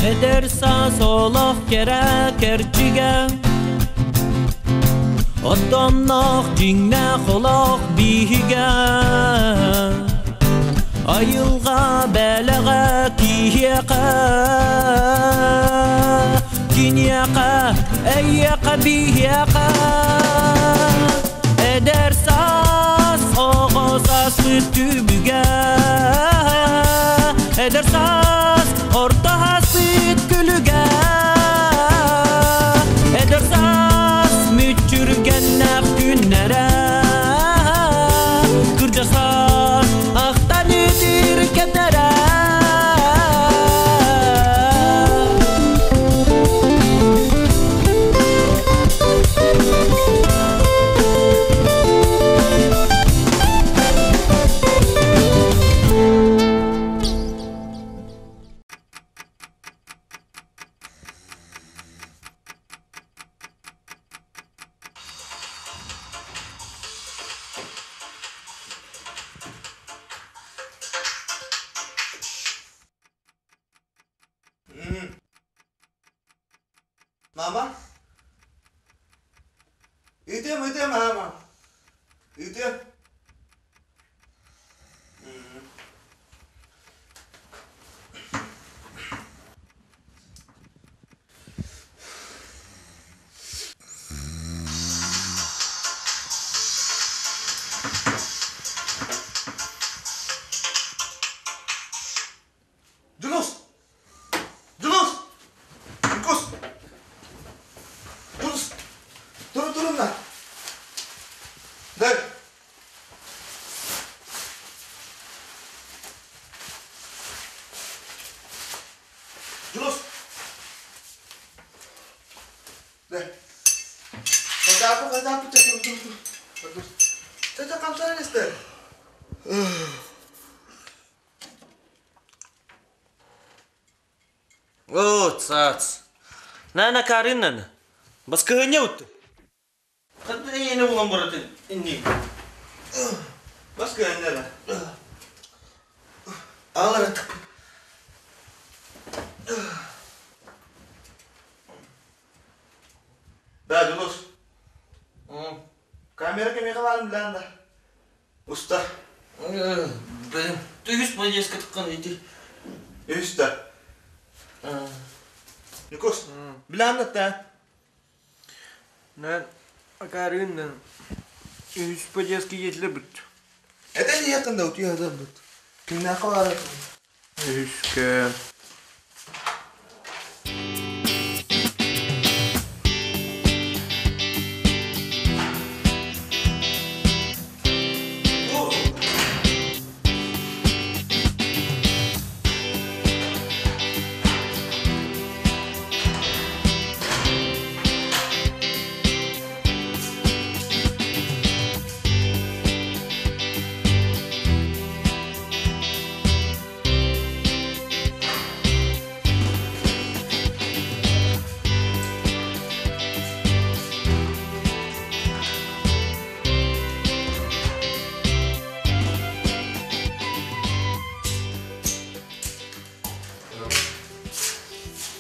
Эдэр саас олох кэрэ кэрчигэ Оттомноох дьиҥнээх олох биһигэ Айылҕа бэлэҕэ киһиэхэ Киниэхэ, эйиэхэ биһиэхэ Эдэр саас оҕо сааспыт түбүгэ Эдэр саас орто ааспыт күлүгэ Эдэр саас мүччүргэннээх күннэрэ Кырдьар саас ахтан үтүр кэмнэрэ Мама? Ыытыам, ыытыам, мама. Ыытыам. Дьулус! Дьулус! Ньукус! Дьулус! Турун, турунна! Дай! Дьулус! Дай! Хайдааппы, хайдааппы, чэ, турун, турун, турун. Чэ, чэ, хамсанан истэр. Оо, цац. Нана Кариннаны. Баскыһынньа утты. Хатта эйиэнэ булан баратын инник. Баскыһынньа да. Аларыт. Да, Дьулус. Камера кэмиэхэ баарын билээн да. Уста. Үһүс подъездка тыккан ити. Үһүс да. Ньукус, билээн да Нэн акаарыыннан үһүс подъездка иэтилэ бүт. Этэн иһиэххин да утуйа сытарбыт. Кимнээххэ баарар? Үһүскэ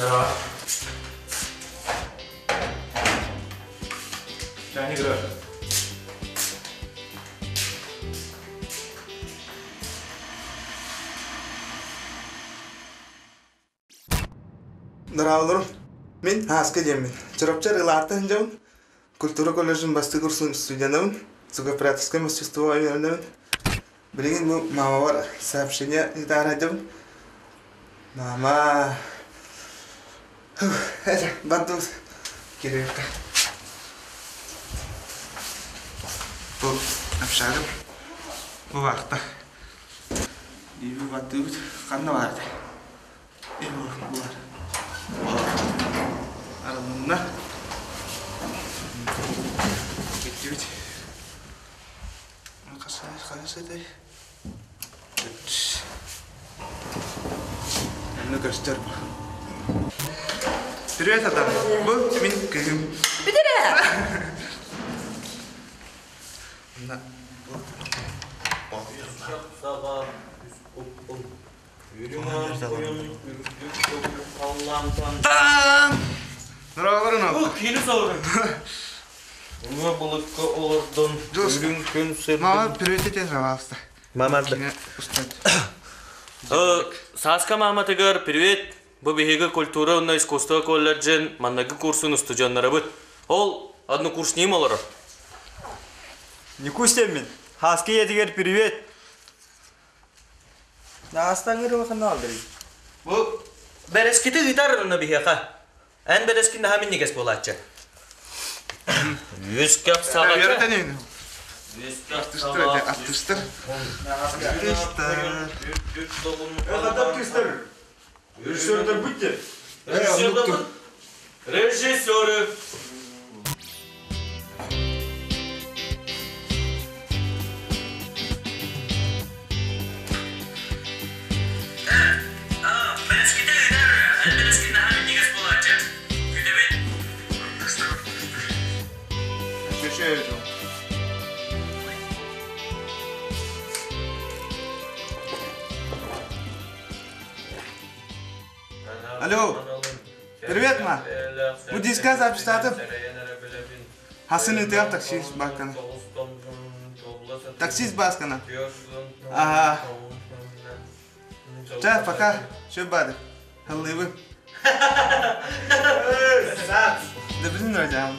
Здорово. Чайник играю. Здраволорум. Мин Ааска диэммин. Чурапчар Ылаатта сылдьабын. Культура колледжын бастакы курсун студенабын. Звукооператорское мастерство үөрэнэбин. Билигин бу мамабар сообщение ыытаары сылдьабын. Мама... Это, бардыбыт. Кириэххэ. Бу общагым. Бу баахта. Биби баттыыбыт. Ханна баар этэ? Бу бар. Арылынна. Кеттибит. Хас этэй? Онно көстөр бу. Привет, Адам. Бу мин кыһым. Бүтэрэ! На. Таан! Дороголорун ол. Кини соҕурун. Уҥа былыкка олордон үрүҥ күн сырдык. Мама, привет тебе, пожалуйста. Мама Сааска мааматыгар привет. Бу биһиги культура уонна искусство колледжын манныгы курсун устудьуоннарабыт. Ол однокурсниым олорор. Никусь мин. Хаски ийэтигэр привет. Наастаҥыр улахан алдырый. Бу бэрэскити ыытар онно биһиэхэ. Эн бэрэскин наһаа минньигэс буолааччы. Үскэх саҕача. Артыстар, артыстар. Артыстар. Артыстар. Режиссердар будьте. Режиссеры. Алло, привет, ма. Бу диска записатым. Хасын ытыам таксист баскана. Таксист баскана. Ага. Ча, пока. Все бады. Халлыбы. Да блин, родям.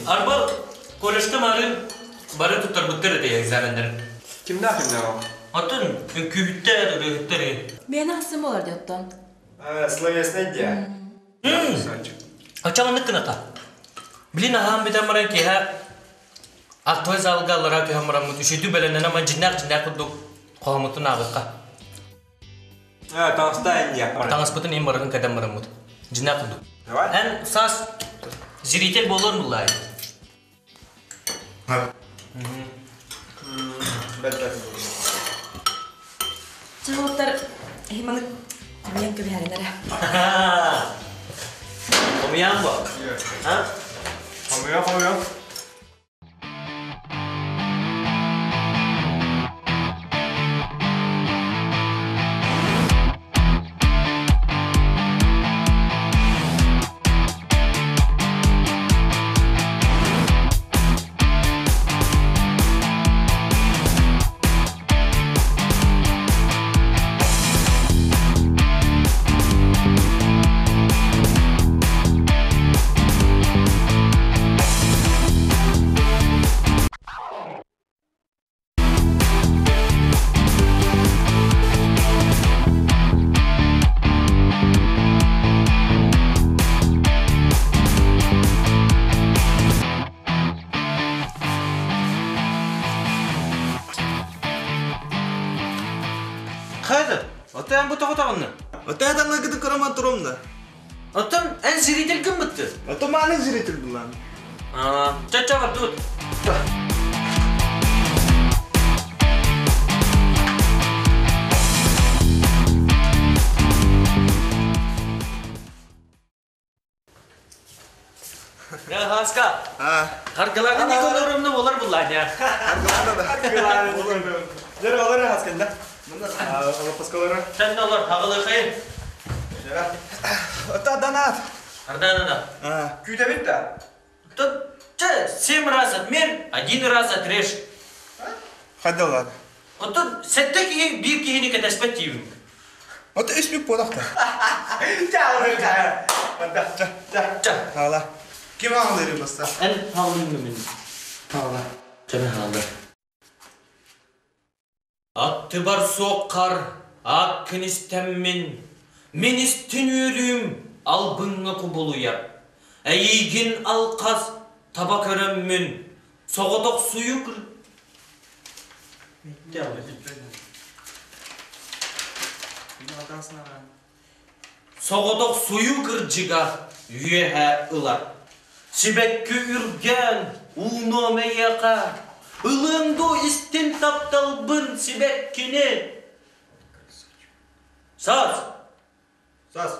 Арба колледжка мары бары туттарбыттар этэ экзаменнарын. Кимнээх кимнээх ол? Оттон үҥкүүһүттэр, ырыаһыттар Миэнэ ахсын буолар диэттон. Словесный дьэ. Оччоҕо гыната. Блин, аһаан бүтэн баран киэһэ актовай залга аллараа түһэн бараммыт үчүгэй бэлэмнэнэн ама дьиннээх-дьиннээх курдук хоһоммутун ааҕыахха. Таҥастаан дьэ. Таҥаспытын им барытын кэтэн бараммыт. Дьиннээх курдук. Давай. Эн саас зритель буолуон буллаай. Чаһыттар эһи маны хомуйан кэбиһэрин эрэ. Хомуйан бу. А? Хомуйа, хомуйа. Хайда, оттон бу тоҕотоҕунна? Оттон аталларгытын көрөмөн турум да. Оттон эн зритель гыммытты? Оттон мааны зритель булан. Ча-ча тут. Хаска. Харгылааны Николаевна болар булланя. Дер олар хаскында. Алапаскалары. Сен олар хагылыкы. Ота донат. Арданана. Күүтэбит да. Тут семь раз отмерь, один раз отрежь. Хадалар. Оттон сэттэ киһи биир киһини кэтэспэт диибин. Ота үс бүк буолахта. Ча, ча, ча. Ча. Хаала. Ким аҕалыыры баста? Эн хаалыҥ мин. Хаала. Чаны хаалды. Аттыбар суоххар, ааккын истэммин, Мин истин үөрүүм албыҥҥа кубулуйар. Эйиигин алхас таба көрөммүн, соҕотохсуйу Соҕотохсуйуу кырдьыга үөһэ ылар. Сибэкки үргээн уунуом эйиэхэ, ылыаҥ дуу истин тапталбын сибэккини. Саас! Саас!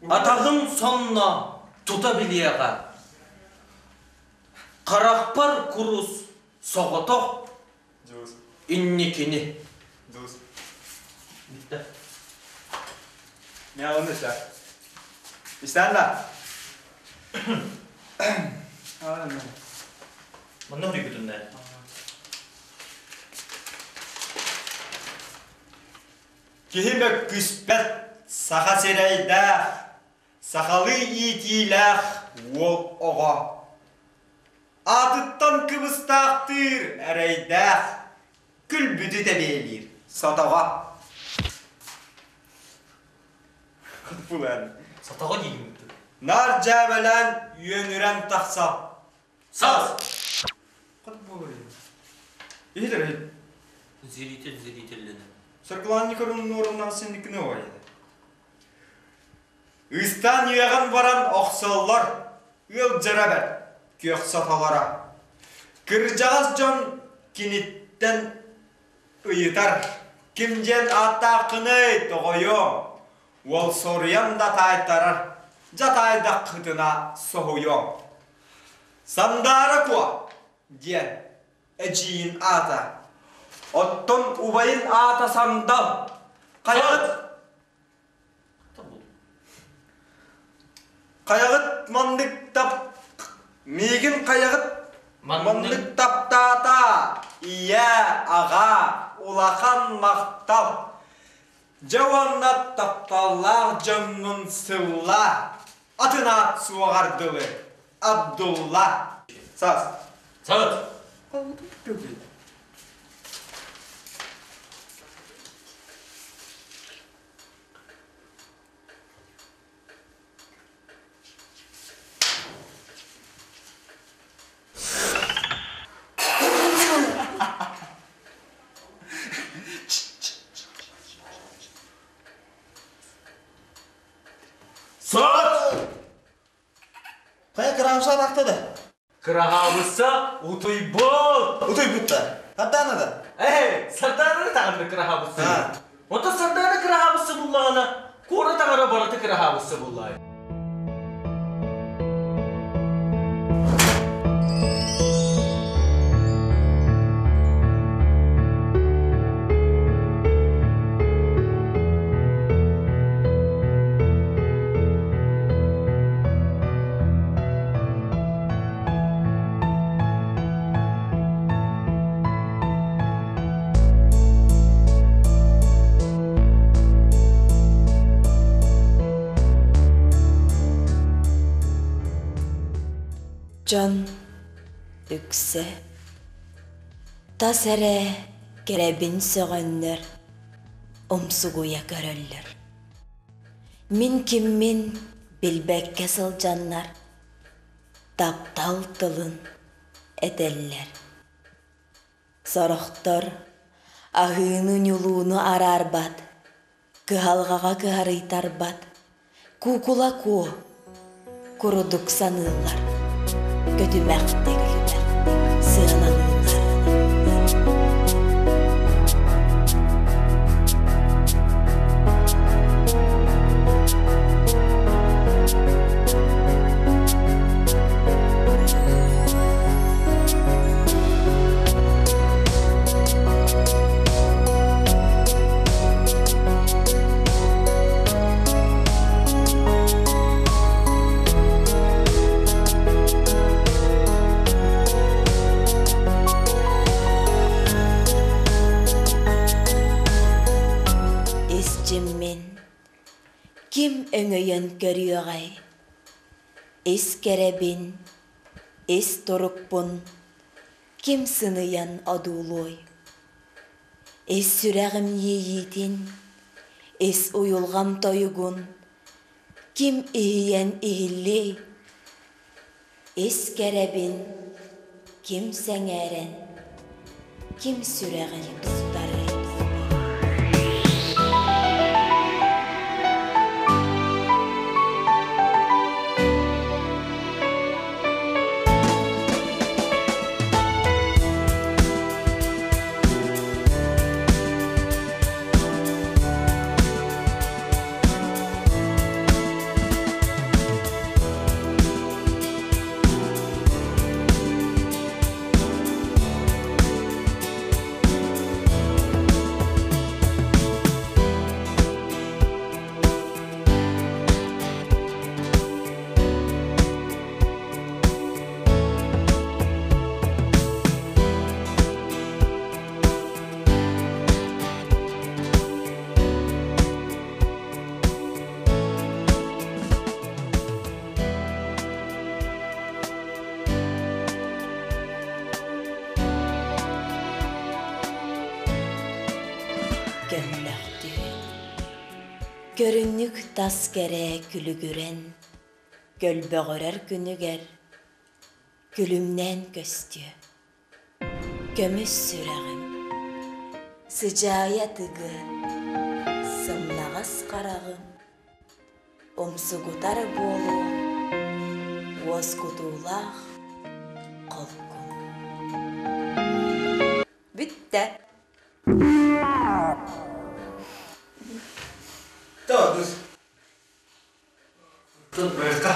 Атаҕым сонно тута билиэҕэ. Харахпар курус соҕотох Инникини. Дус. Бүттэ. Мен оны işte. İşten да. Манна хүрүйбүтүннэ. Киһи мөккүспэт саха сирэйдээх, сахалыы иитиилээх уол оҕо. Аатыттан кыбыстаахтыыр эрэйдээх, күлбүтү тэбиэлиир сотоҕо. Булан. Сотоҕо диигин. Нар дьээбэлээн үөнүрэн тахсар. Саас! Хат буолар Иһитэр иһит. Зритель зрителлэнэ. Саргылаан Николаевна сенникіне ой. Ыыстаан үөҕэн баран охсоллор, ыалдьара бэрт, күөх сотолоро. Кырдьаҕас дьон киниттэн ыйытар: «Ким диэн ааттааххыный, тоҕойуом?» Уол соруйан да таайтарар, дьэ таайдаххытына соһуйуом. «Сандаара Куо» диэн эдьиийин аата. Оттон убайын аата Сандал. Хайаҕыт Хайаҕыт маннык тап миигин хайаҕыт маннык таптаата ийэ аҕа улахан махтал дьэ уонна тапталлаах дьоҥҥун сыллаа атын аат суоҕар дылы Абдулла Саас Саат Саат! Хайа кыраамса атахта да? Кыраһаабысса утуйбут! Утуйбут да? Сардаана да? Ээ, Сардаана таҕанна кыраһаабысса. Онтон Сардаана кыраһаабысса буллаҕына, куорат аҥара барыта кыраһаабысса буллаай. Дьон үксэ тас эрэ кэрэбин сөҕөннөр, умсугуйа көрөллөр. Мин киммин билбэккэ сылдьаннар, таптал тылын этэллэр. Сорохтор аһыыны-ньулууну араарбат, кыһалҕаҕа кыһарыйтарбат, куукула куо курдук саныыллар, көтүмэхтик сыаналыыллар. Ис дьиммин ким өҥөйөн көрүөҕэй? Ис кэрэбин, ис турукпун ким сыныйан одуулуой? Ис сүрэҕим иэйиитин Ис уйулҕам тойугун ким иһийэн иһиллиэй? Ис кэрэбин ким сэҥээрэн, ким сүрэҕин туттарыай? Көмнөхтүү. Көрүнньүк тас кэрэ күлүгүрэн, көлбөҕүрэр күнүгэр күлүмнээн көстүө. Көмүс сүрэҕим, сыдьаайа тыгы, сымнаҕас хараҕым, умсугутар буолуо уоскутуулаах холкум. Бүттэ. Тоғыз. Тут бырка.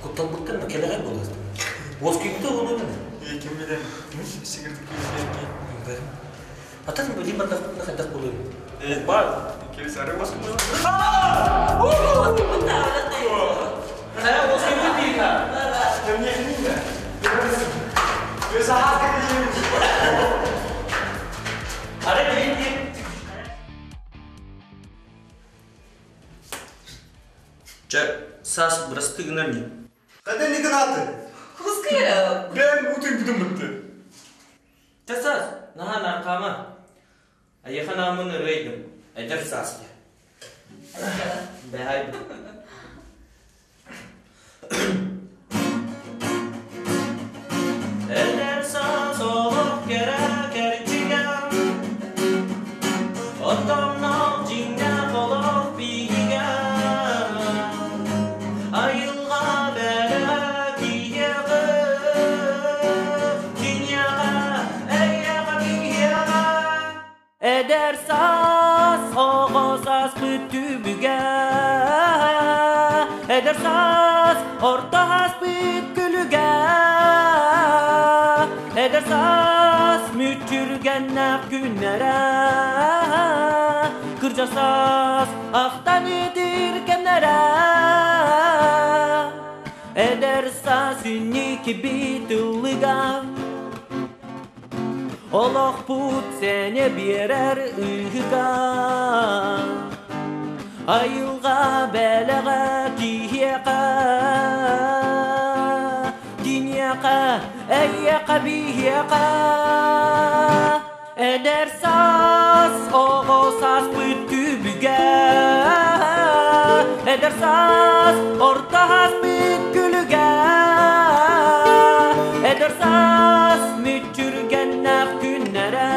Кутталбыттан да кэлэҕэй буоласын. Уоскуйбута буолуо дэнэ. Ким билэр, сигирдик күүстээх. Атын билим бардахпытына хайдах буолуой? Бар, кири сары уоскуйбута. Хайа уоскуйбут диина. Ары билим диин. Чэ, саас бырастыы гынар ньии. Хата не гынаты? Хускайра. Ben утуйбутум бытты. Чэ саас, наһаа наркаама. Айыха наамын ырыайдым. Эдэр саас диye. Бэһай. Эдэр саас олох кэрэ кэрчигэ, Оттомноох дьиҥнээх олох биһигэ, Айылҕа бэлэҕэ киһиэхэ, Киниэхэ, эйиэхэ биһиэхэ. Эдэр саас оҕо сааспыт түбүгэ, Эдэр саас орто ааспыт күлүгэ, Эдэр саас мүччүргэннээх күннэрэ, Кырдьар саас ахтан итир кэмнэрэ. Эдэр саас инники ыллыга, Олохпут сене биэрэр ыһыга, Айылҕа бэлэҕэ киһиэхэ, Киниэхэ, эйиэхэ биһиэхэ. Эдэр саас оҕо сааспыт түбүгэ, Эдэр саас орто ааспыт күлүгэ, Эдэр саас мүччүргэннээх күннэрэ,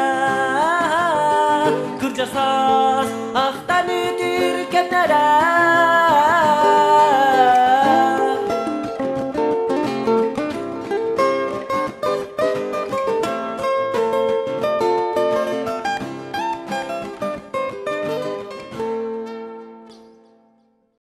Кырдьар саас